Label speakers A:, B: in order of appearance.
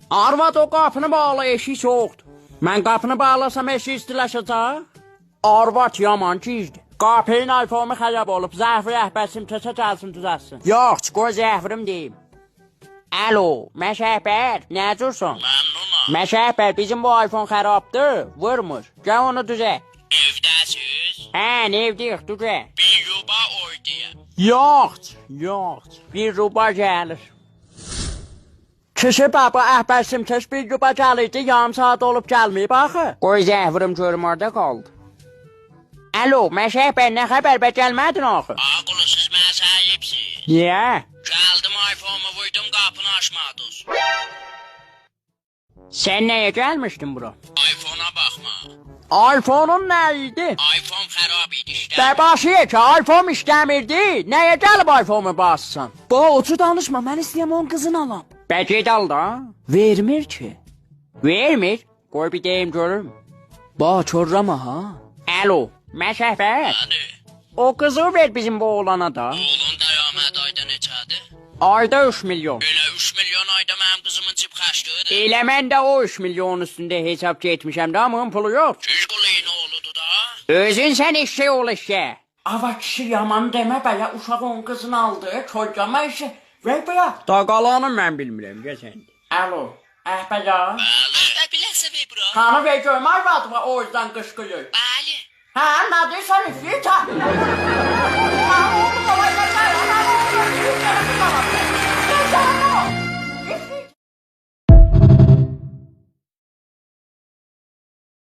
A: Arvad o qapını bağla, eşik soğukdur. Mən qapını bağlasam eşik istiləşəcək. Arvad yaman gizdi. Qapının iPhone-u xərab olub, zəhvir əhbəsim kəsə gəlsin düzəltsin. Yox, qoy zəhvirim deyim. Alo, Məşəhbər, nə cürsən?
B: Məmnunam.
A: Məşəhbər, bizim bu iPhone xarabdır, vurmur. Gəl onu düzəlt.
B: Evdəsiz?
A: Hə, evdəyik, düzəlt.
B: Bir yuba oydaya.
A: Yox, yox. Bir ruba gəlir. Kişi baba əhbər simkeş bir yuba gəlirdi, yarım saat olub gəlməyib axı. Qoy zəhvirim görüm orada qaldı. Alo, Məşəh bəy, nə xəbər bə gəlmədin axı?
B: Ağulu siz mənə səhibsiz.
A: Niyə?
B: Gəldim iPhone-umu vurdum qapını açmadınız.
A: Sən nəyə gəlmişdin bura?
B: iPhone-a baxma.
A: iPhone-un nə idi?
B: iPhone xarab idi
A: Bə
B: işləmir.
A: başı ki, iPhone işləmirdi. Nəyə gəlib iPhone-u bassın?
C: Ba, oçu danışma, mən istəyirəm onun qızını alam.
A: Bə ged al da.
C: Vermir ki.
A: Vermir. Qoy bir deyim görüm.
C: Ba, çorrama ha.
A: Alo, Məşəh bəy.
B: Bəli.
A: O qızı ver bizim bu oğlana da.
B: Oğlun dəraməd ayda neçədir?
A: Ayda 3 milyon.
B: Elə 3 milyon ayda mənim qızımın cib xərcliyidir.
A: Elə mən də o 3 milyonun üstündə hesab getmişəm də, amma pulu yox.
B: Kişqulin oğludur da.
A: Özün sən eşşək ol eşşək. Ava kişi yaman demə bəyə, uşaq onun qızını aldı, çocuğuma işi. Ver bura. Da qalanı mən bilmirəm, gəl sən. Alo, Əhbəya.
B: Bəli. Əhbə biləsə ver bura.
A: Kanı ver görüm arvadıma o yüzden qışqırır.
B: Bəli.
A: Hə, nə deyirsən, ifrit ha?